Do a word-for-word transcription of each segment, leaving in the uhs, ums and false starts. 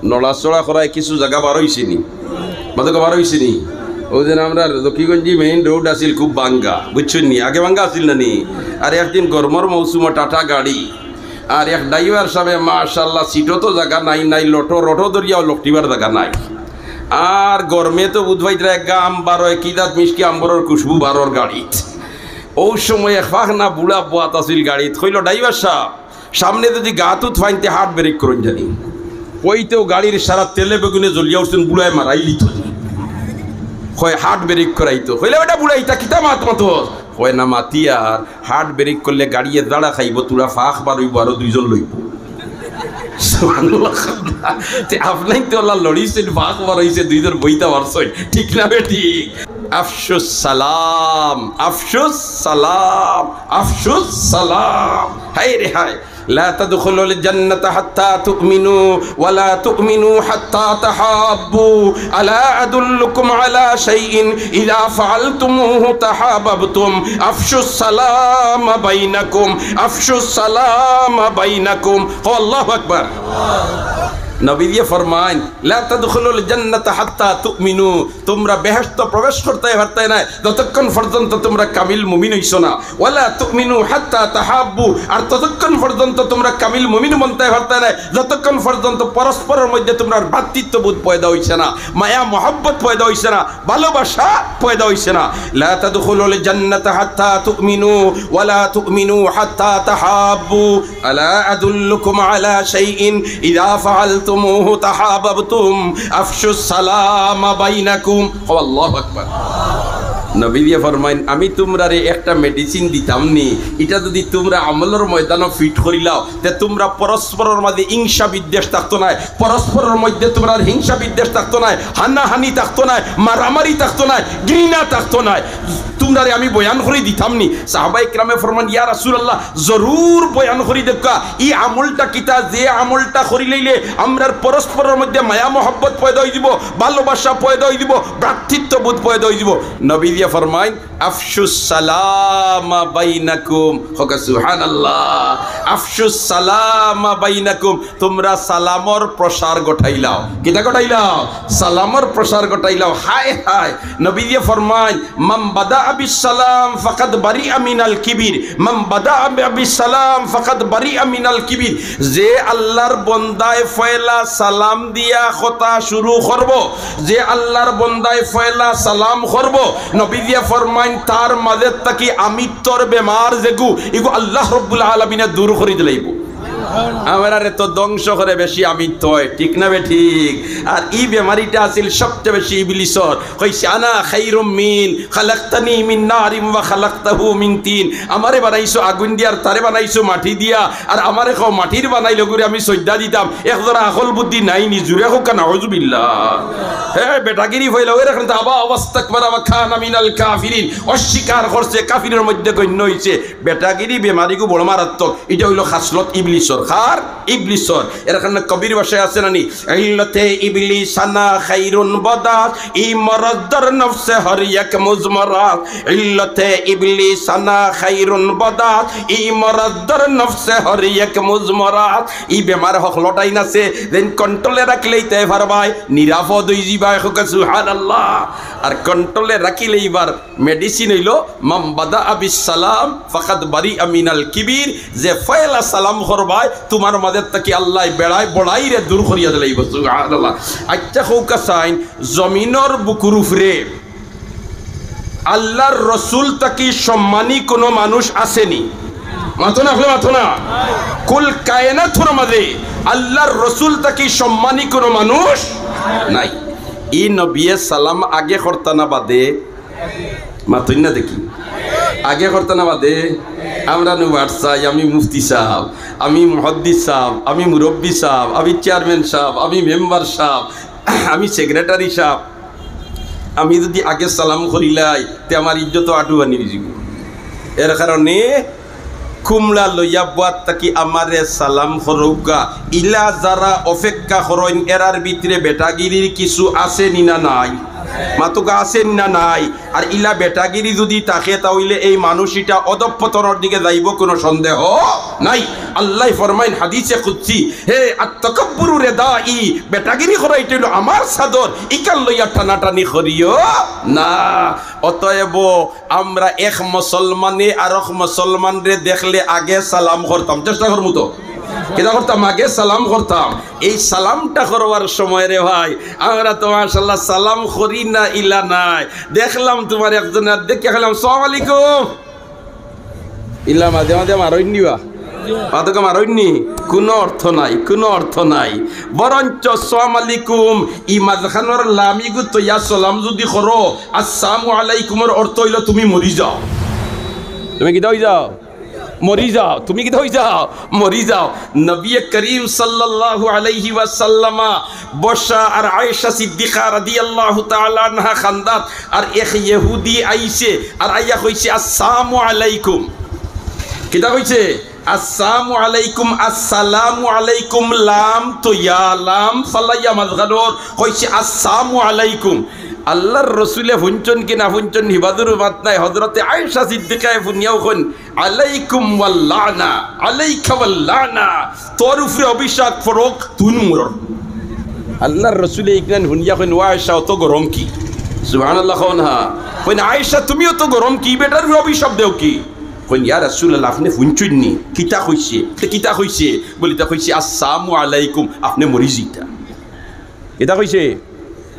নড়াচড়া করায় কিছু জাগা বার অইছে নি? মাতকা বার অইছে নি? অউ যে আমরার জকিগঞ্জি মেইন রোড আছিল খুব ভাঙ্গা, বুঝছইন নি? আগে ভাঙ্গা আছিল না নি? আর একদিন গরমর মৌসুমো টাটা গাড়ি, আর এক ড্রাইভার সাবে মাশাআল্লাহ, সিটো তো জাগা নাই, নাই, লটো, লটো ধরিয়াও লকটিবার জাগা নাই। আর গরমে তো বুধবাইতরা এক গা আম বার অয়, কি জাত মিষ্টি আম্বরর খুশবু বারর গাড়িত। অউ সময় এক ফাখনা বুড়া বওয়াত আছিল গাড়িত, কইলো, "ড্রাইভার সাব, সামনে যুদি গাত উত ফাইন তে হার্ড ব্রেক করইন জানি।" কইতেউ গাড়ির সারা তেলে বেগুনে জ্বলিয়া উঠছইন, বুড়ায় মারাইলিতো। কয়, "হার্ড ব্রেক করাইতো।" কইলে, "বেটা বুড়া, ইতা কিতা মাত মাতস?" কয়, "না মাতি আর, হার্ড ব্রেক করলে গাড়িয়ে জাড়া খাইবো, তুরা ফাখ বার অইবো, আরো দুইজন লইবো।" সুবহানাল্লাহ। তে আপনাই তো আল্লাহ লড়িছইন, ফাখ বার অইছে, দুইজন বইতা পারছইন, ঠিক না বেঠিক? আফশুস সালাম, আফশুস সালাম, আফশুস সালাম। হায় রে হায়। لا تدخلوا الجنة حتى تؤمنوا ولا تؤمنوا حتى تحابوا ألا أدلكم على شيء إذا فعلتموه تحاببتم أفشوا السلام بينكم أفشوا السلام بينكم. কও আল্লাহু আকবার। নবীজি ফরমাইন, "لا تدخلوا الجنة حتى تؤمنوا।" তুমরা বেহেশতো প্রবেশ করতায় পারতায় নায় যতক্ষণ পর্যন্ত তুমরা কামিল মুমিন অইছো না। "ولا تؤمنوا حتى تحابوا।" আর ততক্ষণ পর্যন্ত তুমরা কামিল মুমিন বনতায় পারতায় নায় যতক্ষণ পর্যন্ত পরস্পরর মধ্যে তুমরার ভ্রাতৃত্ববোধ পয়দা অইছে না, মায়া মহব্বত পয়দা অইছে না, ভালোবাসা পয়দা অইছে না। "لا تدخلوا الجنة حتى تؤمنوا ولا تؤمنوا حتى تحابوا ألا أدلكم على شيء إذا فعلتموه تحاببتم أفشوا السلام بينكم।" কও আল্লাহু আকবার। নবীজি ফরমাইন, "আমি তুমরারে একটা মেডিসিন দিতাম নি, ইটা যুদি তুমরা আমলর ময়দানো ফিট করিলাও, তে তুমরা পরস্পরর মাঝে হিংসা বিদ্বেষ থাকতো নায়, পরস্পরর মধ্যে তুমরার হিংসা বিদ্বেষ থাকতো নায়, হানাহানি থাকতো নায়, মারামারি থাকতো নায়, ঘৃণা থাকতো নায়।" তুমরারে আমি বয়ান করি দিতাম নি। সাহাবায়ে কেরামে ফরমান, "ইয়া রাসূলুল্লাহ, জরুর বয়ান করি দেউক্কা, ই আমলটা কিতা, যে আমলটা করিলাইলে আমরার পরস্পরর মধ্যে মায়া মহব্বত পয়দা অইযিবো, ভালোবাসা পয়দা অইযিবো, ভ্রাতৃত্ববোধ পয়দা অইযিবো।" নবীজিয়ে ফরমাইন, "আফশুস সালামা বাইনাকুম।" কউক্কা সুবহানাল্লাহ। "আফশুস সালামা বাইনাকুম।" তুমরা সালামর প্রসার ঘটাইলাও। কিতা ঘটাইলাও? সালামর প্রসার ঘটাইলাও। হায় হায়, নবীজিয়ে ফরমাইন, "মান বাদাআ বিস সালাম ফাকাদ বারিআ মিনাল কিবির, মান বাদাআ বিস সালাম ফাকাদ বারিআ মিনাল কিবির।" যে আল্লাহর বন্দায় ফয়লা সালাম দিয়া কথা শুরু করবো, যে আল্লাহর বন্দায় ফয়লা সালাম করবো, নবীজিয়ে ফরমাইন, তার মাঝে থাকি আমিত্বর বেমার যেগু, ইগু আল্লাহ রব্বুল আলামিনে দূর করি দিলাইবো। আমরারে তো ধ্বংস করে বেশি আমিত্ব অয়, ঠিক না বেঠিক? আর ই বেমারিটা আছিল সবচেয়ে বেশি ইবলিসর। কইছে, "আনা খাইরুম মিন, খালাকতানি মিন নারিম ওয়া খালাকতাহু মিন তিন।" আমারে বানাইছো আগুন দিয়া আর তারে বানাইছো মাটি দিয়া, আর আমারে কও মাটির বানাইলে গুরে আমি সইজদা দিতাম। এক জরা আকল বুদ্ধি নাই নি, জুরে কউক্কা নাউজুবিল্লাহ। হে, বেটাগিরি ফয়লা, ওই রাখেন তো, "আবা ওয়াস্তাকবারা ওয়া কানা মিনাল কাফিরিন।" অস্বীকার করছে, কাফিরের মধ্যে গণ্য অইছে। বেটাগিরি বেমারিগু বড় মারাত্মক। ইটা অইলো খাসলত ইবলিসর। কার? ইবলিসর। এর কারণে কবির ভাষায় আছে না নি, "ইল্লতে ইবলিসানা খাইরুন বদাত, ই মরদ দর নফসে হর এক মুজমরাত। ইল্লতে ইবলিসানা খাইরুন বদাত, ই মরদ দর নফসে হর এক মুজমরাত।" ই বেমার হকলটাইন আছে, যেইন কন্ট্রোলে রাখলেই তে পারবায়, নিরাপদ অইযিবায়। কউক্কা সুবহানাল্লাহ। আর কন্ট্রোলে রাখিলেইবার মেডিসিন অইলো, "মান বাদাআ বিস সালাম ফাকাদ বারিআ মিনাল কিবির।" যে ফয়লা সালাম করবায়, তুমার মাঝে থাকি আল্লায় বেড়ায় বড়াইরে দূর করিয়া দিলাইবো। সুবহানাল্লাহ। আচ্ছা, কউক্কা চাইন, জমিনর বুকুর উপরে আল্লাহর রসুল থাকি সম্মানী কোনো মানুষ আছে নি? মাতো না, আপনে মাতো না। কুল কায়নাতর মাঝে আল্লাহর রসুল থাকি সম্মানী কোনো মানুষ নাই। ই নবিয়ে সালাম আগে করতা না বাদে? মাতইন না দেখি। আগে করতা না বাদে? আমরা নু বাটচাই, আমি মুফতি সাব, আমি মুহাদ্দিস সাব, আমি মুরব্বি সাব, আমি চেয়ারম্যান সাব, আমি মেম্বার সাব, আমি সেক্রেটারি সাব। আমি যুদি আগে সালাম করিলাই, তে আমার ইজ্জত আটু বানি দিবো। এর কারণে কুমড়া লইয়া বওয়াত থাকি আমারে সালাম করউক্কা। ইলা যারা অপেক্ষা করইন, এরার ভিতরে বেটাগিরির কিছু আছে নি না নাই? মাতুকা আছে না নাই? আর ইলা বেটাগিরি যুদি থাকে, তা অইলে এই মানুষ ইটা অধঃপতনর দিকে যাইবো, কুনু সন্দেহ নাই। আল্লায় ফরমাইন হাদিসে কুদসি, "হে আত-তাকাব্বুরু রিদাই, বেটাগিরি করা ইটা অইলো আমার চাদর, ইখান লইয়া টানাটানি করিও না।" অতএব আমরা এক মুসলমানে আরক মুসলমানরে দেখলে আগে সালাম করতাম, চেষ্টা করমু তো, কিতা করতাম? আগে সালাম করতাম। এই সালামটা করবার সময় রে ভাই, আমরা তো মাশাআল্লাহ সালাম করি না, ইলা নায়। দেখলাম তুমার একজন আর দেখি কইলাম, "সালাম আলাইকুম।" ইলা মাঝে মাঝে মারইন নি বা? মাতুকা মারইন নি? কুনু অর্থ নাই, কুনু অর্থ নাই। বরঞ্চ সালাম আলাইকুম, ই মাঝখানর লামিগু থইয়া সালাম যুদি করো, আসসালামু আলাইকুমর অর্থ অইলো তুমি মরি যাও। তুমি কিতা অই যাও? মরি যাও। তুমি কিতা অই যাও? মরি যাও। নবী করিম সাল্লাল্লাহু আলাইহি ওয়াসাল্লামা বসা আর আয়েশা সিদ্দিকা রাদিয়াল্লাহু তাআলা আনহা খান্দাত, আর এক ইহুদি আইছে, আর আইয়া কইছে, "আসসালামু আলাইকুম।" কিতা কইছে? "আসসালামু আলাইকুম, আসসালামু আলাইকুম।" লাম থইয়া, লাম ফালাইয়া মাঝখানর কইছে, "আসসালামু আলাইকুম।" আল্লার রসুলে হুনছইন কি না হুনছইন, হিবাদুর মাত নাই। হজরতে আয়েশা সিদ্দিকায় হুনিয়াও কইন, "আলাইকুম ওয়াল লানা, আলাইকা ওয়াল লানা, তোর উপরে অভিশাপ পড়ুক, তুই মরর।" আল্লার রসুলে ইখান হুনিয়া কইন, "ও আয়েশা, অত গরম কি?" সুবহানাল্লাহ কও না। কইন, "আয়েশা, তুমি অত গরম কি? বেটার উপরে অভিশাপ দেও কি?" কইন, "ইয়া রাসূলুল্লাহ, আপনে হুনছইন নি? কিতা কইছে?" "তে কিতা কইছে?" বলি, "তা কইছে, 'আসসালামু আলাইকুম, আপনে মরি যিতা।'" কিতা কইছে?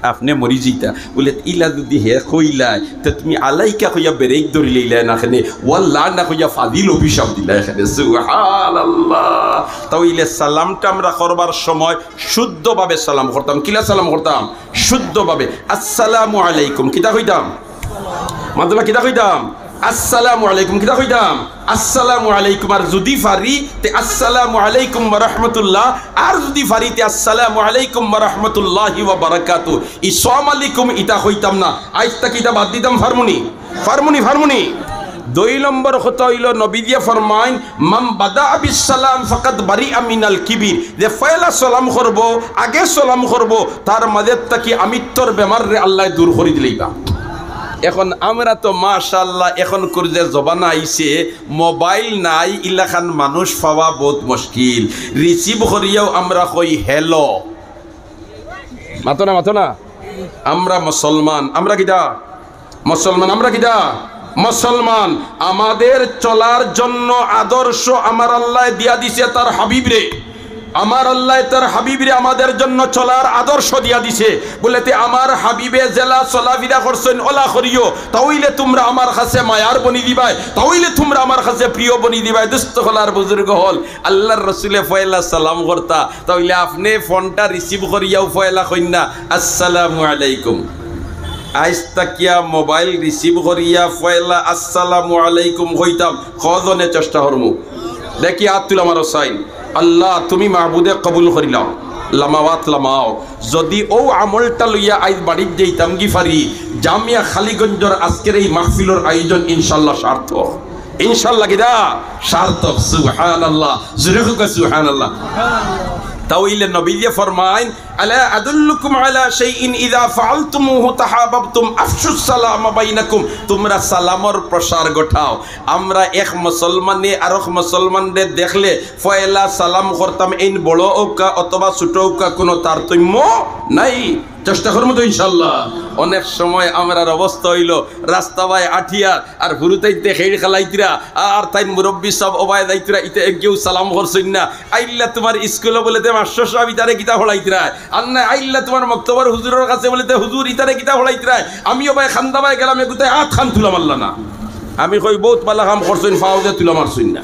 "আপনে মরি যিতা।" বলে, "ইলা যুদি হে কইলায়, তে তুমি আলাইকা কইয়া ব্রেক ধরিলাইলায় না কেনে? ওয়াল্লাহ না কইয়া ফাজিল অভিশাপ দিলায় কেনে?" সুবহানাল্লাহ। তা অইলে সালামটা আমরা করবার সময় শুদ্ধভাবে সালাম করতাম। কিলা সালাম করতাম? শুদ্ধভাবে। "আসসালামু আলাইকুম।" কিতা কইতাম? মাতুকা কিতা কইতাম? "আসসালামু আলাইকুম।" কিতা কইতাম? "আসসালামু আলাইকুম।" আর যুদি পারি, তে "আসসালামু আলাইকুম ওয়া রাহমাতুল্লাহ।" আর যুদি পারি, তে "আসসালামু আলাইকুম ওয়া রাহমাতুল্লাহি ওয়া বারাকাতু।" ই সালাম আলাইকুম ইতা কইতাম না। আইজ থাকি ইতা বাদ দিতাম, পারমুনি? পারমুনি, পারমুনি? দুই নম্বর কথা অইলো, নবীজিয়ে ফরমাইন, "মান বাদাআ বিস সালাম ফাকাদ বারিআ মিনাল কিবির।" যে পয়লা সালাম করবো, আগে সালাম করবো, তার মাঝে থাকি আমিত্বর বেমাররে আল্লায় দূর করি দিলাইবা। এখন আমরা তো মাশাআল্লাহ, এখনকুর যে জমানা আইছে, মোবাইল নাই, ইলাখান মানুষ পাওয়া বউত মুশকিল। রিসিভ করিয়াও আমরা কই, "হ্যালো।" মাতো না, মাতো না। আমরা মুসলমান, আমরা কিতা? মুসলমান, আমরা কিতা? মুসলমান। আমাদের চলার জন্য আদর্শ আমার আল্লায় দিয়া দিছে তার হাবিবরে। আমার আল্লায় তার হাবিবরে আমাদের জন্য চলার আদর্শ দিয়া দিছে। বলে, "তে আমার হাবিবে যেলা চলাফিরা করছইন, ওলা করিও, তা অইলে তুমরা আমার কাছে মায়ার বনি দিবায়, তা অইলে তুমরা আমার কাছে প্রিয় বনি দিবায়।" দুস্ত অকল আর বুজুর্গ অকল, আল্লার রসুলে পয়লা সালাম করতা, তা অইলে আপনে ফোনটা রিসিভ করিয়াও পয়লা কইন না, "আসসালামু আলাইকুম।" আইজ থাকিয়া মোবাইল রিসিভ করিয়া পয়লা "আসসালামু আলাইকুম" কইতাম, কয়জনে চেষ্টা করমু? দেখি আত তুলা মারো চাইন। আল্লাহ, তুমি মাবুদে কবুল করিলাও, লামাওয়াত লামাও। যদি অউ আমলটা লইয়া আইজ বাড়িত যাইতাম গি পারি, জামিয়া খালিগঞ্জর আজকের এই মাহফিলর আয়োজন ইনশাআল্লাহ সার্থক। ইনশাআল্লাহ কিতা? সার্থক। সুবহানাল্লাহ। জোরে কউক্কা সুবহানাল্লাহ। তা অইলে নবীজিয়ে ফরমাইন, "আলা আদুল্লুকুম আলা শাইইন ইযা ফাআলতুমুহু তাহাবাবতুম, আফশুস সালামা বাইনাকুম।" তুমরা সালামর প্রসার ঘটাও। আমরা এক মুসলমানে আরক মুসলমানরে দেখলে পয়লা সালাম করতাম, এইন বড় অউক্কা অথবা ছোট অউক্কা, কুনু তারতম্য নাই। চেষ্টা করমু তো ইনশাআল্লাহ। অনেক সময় আমরার অবস্থা অইলো, রাস্তা বায় আটিয়ার আর হুরুতাইন্তে খেইড় খেলাইতরা, আর তাইন মুরব্বি সাব অবায় যাইতরা, ইতা এগিয়েও সালাম করছইন না। আইল্লা তুমার স্কুলো বলে তে মাস্টর সাব ইতারে কিতা পড়াইতরায়, আর না আইল্লা তুমার মক্তবর হুজুরর কাছে বলে তে হুজুর ইতারে কিতা পড়াইতরায়। আমি অবায় খান্দা বায় গেলাম, এগুতায় আত খান তুলা মারলা না। আমি কই, "বউত বালা কাম করছইন, পাও দে তুলা মারছইন না।"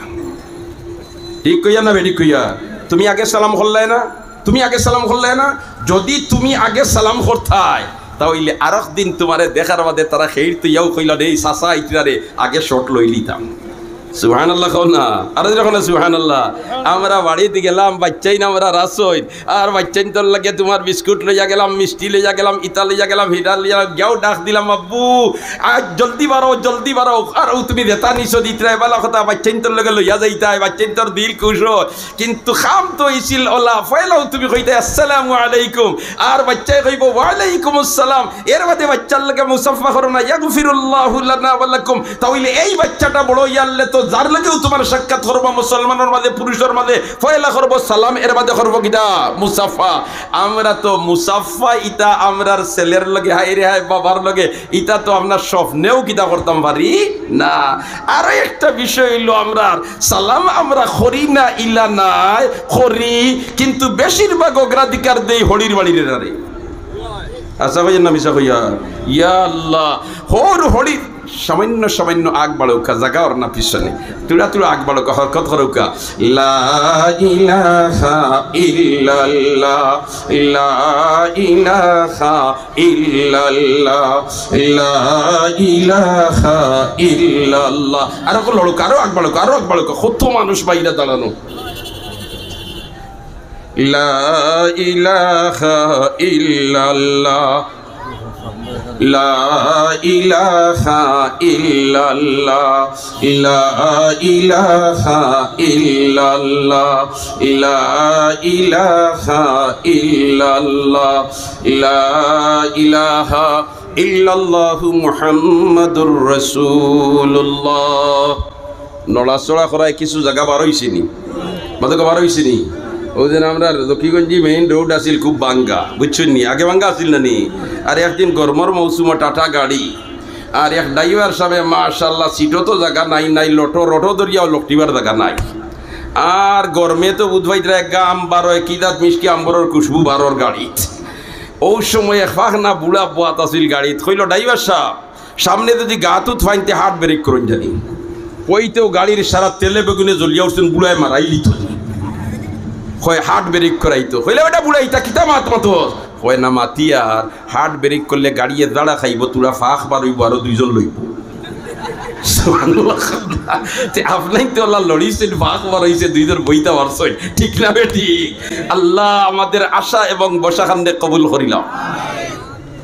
ঠিক কইয়া না বেঠিক কইয়া? তুমি আগে সালাম করলায় না? তুমি আগে সালাম করলায় না? যদি তুমি আগে সালাম করতায়, তা অইলে আরক দিন তুমারে দেখার বাদে তারা খেইড় তইয়াও কইলা, "এই চাচা আইতরা রে, আগে শট লইলিতাম।" সুবহানাল্লাহ কও না, আরো জোরে কও না সুবহানাল্লাহ। আমরা বাড়িত গেলাম, বাইচ্চাইন আমরার আছইন, আর বাইচ্চাইন্তর লগে তুমার বিস্কুট লইয়া গেলাম, মিষ্টি লইয়া গেলাম, ইতা লইয়া গেলাম, হিটা লইয়া গেলাম, গিয়াও ডাক দিলাম, "আব্বু, আইজ জলদি বারও, জলদি বারও।" আর অউ তুমি যেতা নিছো দিতরায়, বালা কথা, বাইচ্চাইন্তর লগে লইয়া যাইতায়, বাইচ্চাইন্তর দিল খুশ অয়। কিন্তু কাম তো অইছিল অলা, পয়লাউ তুমি কইতায়, "আসসালামু আলাইকুম", আর বাইচ্চায় কইবো, "ওয়ালাইকুম আসসালাম।" এর বাদে বাইচ্চার লগে মুসাফা করো না, "ইয়াগফিরুল্লাহু লানা ওয়া লাকুম।" তা অইলে এই বাইচ্চাটা বড় অইয়ারলে তো যার লগেউ তুমার সাক্ষাৎ করবা মুসলমানর মাঝে, পুরুষর মাঝে, পয়লা করবো সালাম, এর বাদে করবো কিতা? মুসাফা। আমরা তো মুসাফা ইতা আমরার ছেলের লগে, হায় রে হায়, বাবার লগে, ইতা তো আমরা স্বপ্নেও কিতা করতাম পারি না। আরো একটা বিষয় অইলো, আমরার সালাম আমরা করি না ইলা নায়, করি, কিন্তু বেশিরভাগ অগ্রাধিকার দেই হড়ির বাড়ির এরারে। আচ্ছা কইয়ার না মিছা কইয়ার? ইয়া আল্লাহ, হর হড়ির সামান্য সামান্য আগ বাড়উক্কা, জাগা অর না পিছনে, তুড়া তুড়া আগ বাড়উক্কা, হরকত করউক্কা। লা ইলাহা ইল্লাল্লাহ, লা ইলাহা ইল্লাল্লাহ, লা ইলাহা ইল্লাল্লাহ। আরো লড়উক্কা, আরো আগ বাড়উক্কা, আরো আগ বাড়উক্কা। কত মানুষ বাইরে দাঁড়ানো। লা ইলাহা ইল্লাল্লাহ, লা ইলাহা ইল্লাল্লাহ, লা ইলাহা ইল্লাল্লাহ, লা ইলাহা ইল্লাল্লাহ, লা ইলাহা ইল্লাল্লাহু মুহাম্মাদুর রাসূলুল্লাহ। নড়াচড়া করায় কিছু জাগা বার অইছে নি? মাতউক্কা, বার অইছে নি? অউ যে আমরার জকিগঞ্জি main road আছিল খুব ভাঙ্গা, বুঝছইন নি? আগে ভাঙ্গা আছিল না নি? আর একদিন গরমর মৌসুমো টাটা গাড়ি, আর এক driver সাবে, মাশাআল্লাহ, seat-ও তো জাগা নাই, নাই, লটো, লটো ধরিয়াও লকটিবার জাগা নাই। আর গরমে তো বুধ ভাইতরা এক গা আম বারয়, কি জাত মিষ্টি আম্বরর খুশবু বারর গাড়িত। অউ সময় এক ফাখনা বুড়া বওয়াত আছিল গাড়িত। কইলো, "Driver সাব, সামনে যদি গাত উত ফাইন তে hard brake করইন জানি।" কইতেউ গাড়ির সারা তেলে বেগুনে জ্বলিয়া উঠছইন, বুড়ায় মারাইলিতো। কয়, "Hard brake করাইতো।" কইলে, "বেটা বুড়া, ইতা কিতা মাত মাতস?" কয়, "না মাতি আর, hard brake করলে গাড়িয়ে জাড়া খাইবো, তুড়া ফাখ বার অইবো, আরো দুইজন লইবো।" সুবহানাল্লাহ। তে আপনাইন তো আল্লাহ লড়িছইন, ফাখ বার অইছে, দুইজন বইতা পারছইন, ঠিক না বেঠিক? আল্লাহ আমাদের আশা এবং বসাখানরে কবুল করিলাও।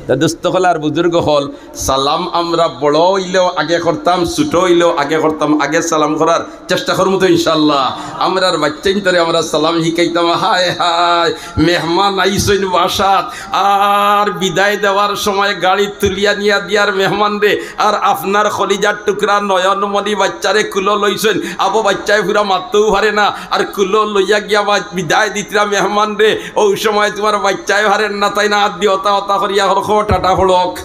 তা দোস্ত অকল আর বুজুর্গ অকল, সালাম আমরা বড় অইলেও আগে করতাম, ছুটো অইলেও আগে করতাম, আগে সালাম করার চেষ্টা করমু তো ইনশাআল্লাহ। আমরার বাইচ্চাইন্তরে আমরা সালাম হিকাইতাম। হায় হায়, মেহমান আইছইন বাসাত, আর বিদায় দেওয়ার সময় গাড়িত তুলিয়া নিয়া দিয়ার মেহমানরে, আর আপনার কলিজার টুকরা নয়নমণি বাইচ্চারে কুলো লইছইন, আবো বাইচ্চায় পুরা মাততেউ পারে না, আর কুলো লইয়া গিয়া বা-, বিদায় দিতরা মেহমানরে, অউ সময় তুমার বাইচ্চায় পারের না, তাইন আত দি অতা অতা করিয়া হরকো টাটা হড়ক।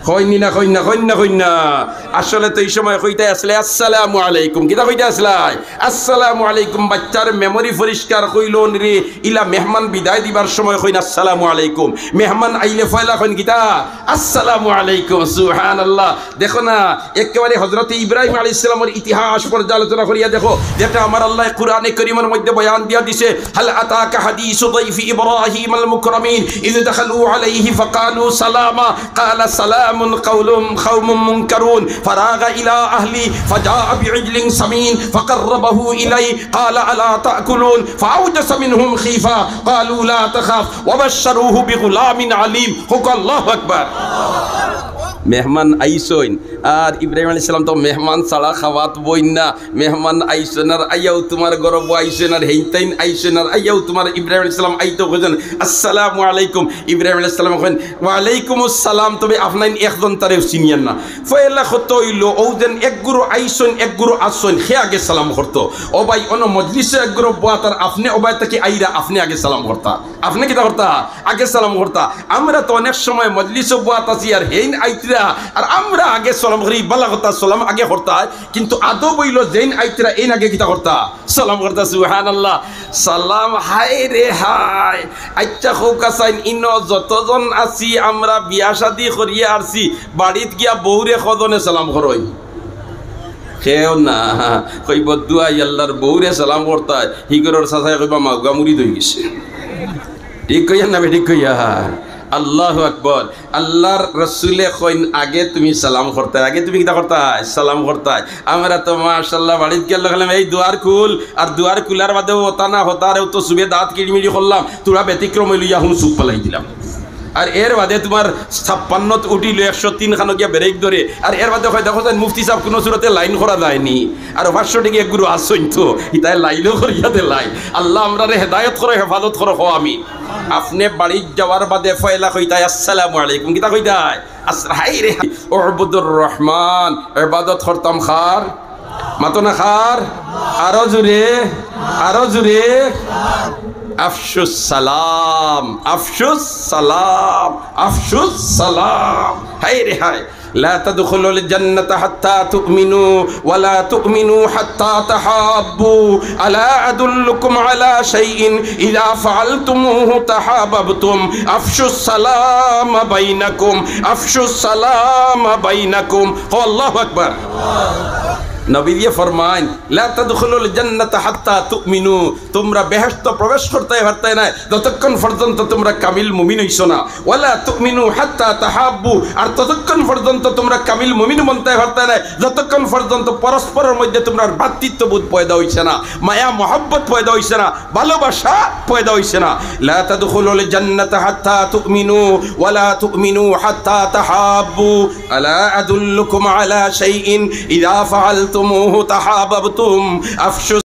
কইন নি না, কইন না, কইন না, কইন না। আসলে তো ই সময় কইতায় আছলায়, "আসসালামু আলাইকুম।" কিতা কইতায় আছলায়? "আসসালামু আলাইকুম।" বাইচ্চার memory পরিষ্কার কইলো নি রে, ইলা মেহমান বিদায় দিবার সময় কইন, "আসসালামু আলাইকুম।" মেহমান আইলে পয়লা কইন কিতা? "আসসালামু আলাইকুম।" সুবহানাল্লাহ। দেখো না, একেবারে হযরতে ইব্রাহিম আলাইহিস সালামর ইতিহাস পর্যালোচনা করিয়া দেখো, যেটা আমার আল্লাহ কোরআনে করিমর মধ্যে বয়ান দিয়া দিছে, "হাল আতাকা হাদিসু দাইফি ইব্রাহিম আল মুকরামিন, ইয দাখালু আলাইহি ফাকালু সালামা, ক্বালা সালামুন ক্বাউলুম, ক্বাউমুম মুনকারুন, ফারাগা ইলা আহলি, ফাজাআ বিইজলিন সামিন, ফাকাররাবাহু ইলাই, ক্বালা আলা তাকুলুন, ফাআওজাসা মিনহুম খিফা, ক্বালু লা তাখাফ, ওয়া বাশশারুহু বিগুলামিন আলিম।" কউক্কা আল্লাহু আকবার। মেহমান আইছইন, আর ইব্রাহিম আলাইহিস সালাম তো মেহমান ছাড়া খাওয়াত বইন না। মেহমান আইছইন আর আইয়াউ তুমার ঘরো বইছইন, আর হেইনতাইন আইছইন আর আইয়াউ তুমার ইব্রাহিম আলাইহিস সালাম আইতো কইছইন, "আসসালামু আলাইকুম।" ইব্রাহিম আলাইহিস সালাম কইন, "ওয়ালাইকুমুস সালাম, তবে আপনাইন একজন তারেউ চিনিয়ার না।" পয়লা কথা অইলো, অউ যেন এক গুরু আইছইন, এক গুরু আছইন, কে আগে সালাম করতো? ও ভাই, অনো মজলিসো এক গুরু বওয়াত আর আপনে ও ভাই থাকি আইরা, আপনে আগে সালাম করতা। আপনে কিতা করতা? আগে সালাম করতা। আমরা তো অনেক সময় মজলিসো বওয়াত আছি আর হেইন আইতরা, আর আমরা আগে সালাম করি, বালা কথা, সালাম আগে করতা, কিন্তু আদব অইলো যেইন আইতরা, এইন আগে কিতা করতা? সালাম করতা। সুবহানাল্লাহ। সালাম, হায় রে হায়। আইচ্ছা, কউক্কা চাইন, ইনো যতজন আছি, আমরা বিয়া শাদি করিয়া আরছি, বাড়িত গিয়া বউরে কজনে সালাম করইন? কেউ না। কইবো, "দুয়াই আল্লার বউরে সালাম করতায়।" হি ঘরর চাচায় কইবা, "মাউগা মুড়ি দই গেছে।" ঠিক কইয়ার না বেঠিক কইয়ার? আল্লাহু আকবার। আল্লাহর রসুলে কইন, "আগে তুমি সালাম করতায়, আগে তুমি কিতা করতায়? সালাম করতায়।" আমরা তো মাশাআল্লাহ বাড়িত গেলে কইলাম, "এই দুয়ার খুল," আর দুয়ার খুলার বাদেও অতা না হতারেও তো চুবে দাঁত কিড়মিড়ি করলাম, থুড়া ব্যতিক্রম অইলো, ইয়া হুন চুপ ফালাই দিলাম। আর এর বাদে তুমার ছাপ্পান্নত উঠিলো, একশো তিন খানো গিয়া ব্রেক ধরে, আর এর বাদে কয়, "দেখো চাইন, মুফতি সাব কুনু সুরতে লাইন করা যায়নি।" আর পাঁচশো টেকা এক গুরু আসইন তো, ইতায় লাইনও করিয়া দে লাইন। আল্লাহ আমরারে হেদায়েত করো, হেফাজত করো, কও আমিন। আপনে বাড়িত যাওয়ার বাদে পয়লা কইতায়, "আসসালামু আলাইকুম।" কিতা কইতায়? আস-, হায় রে হায়। উবুদুর রহমান, ইবাদত করতাম কার? মাতো না কার? আরো জুরে, আরো জুরে। আফশুস সালাম, আফশুস সালাম, আফশুস সালাম। হায় রে হায়। لا تدخلوا الجنة حتى تؤمنوا ولا تؤمنوا حتى تحابوا، ألا أدلكم على شيء إذا فعلتموه تحاببتم؟ أفشوا السلام بينكم، أفشوا السلام بينكم। কও আল্লাহু আকবার। নবীয়ে ফরমাইন, "لا تدخلوا الجنة حتى تؤمنوا।" তুমরা বেহেশত প্রবেশ করতায় পারতায় নায় যতক্ষণ পর্যন্ত তুমরা কামিল মুমিন অইছো না। "ولا تؤمنوا حتى تحابوا।" আর ততক্ষণ পর্যন্ত তুমরা কামিল মুমিন বনতায় পারতায় নায় যতক্ষণ পর্যন্ত পরস্পরর মধ্যে তুমরার ভ্রাতৃত্ববোধ পয়দা অইছে না, মায়া মহব্বত পয়দা অইছে না, ভালোবাসা পয়দা অইছে না। "لا تدخلوا الجنة حتى تؤمنوا ولا تؤمنوا حتى تحابوا، ألا أدلكم على شيء إذا فعلتموه تحاببتم؟ أفشوا"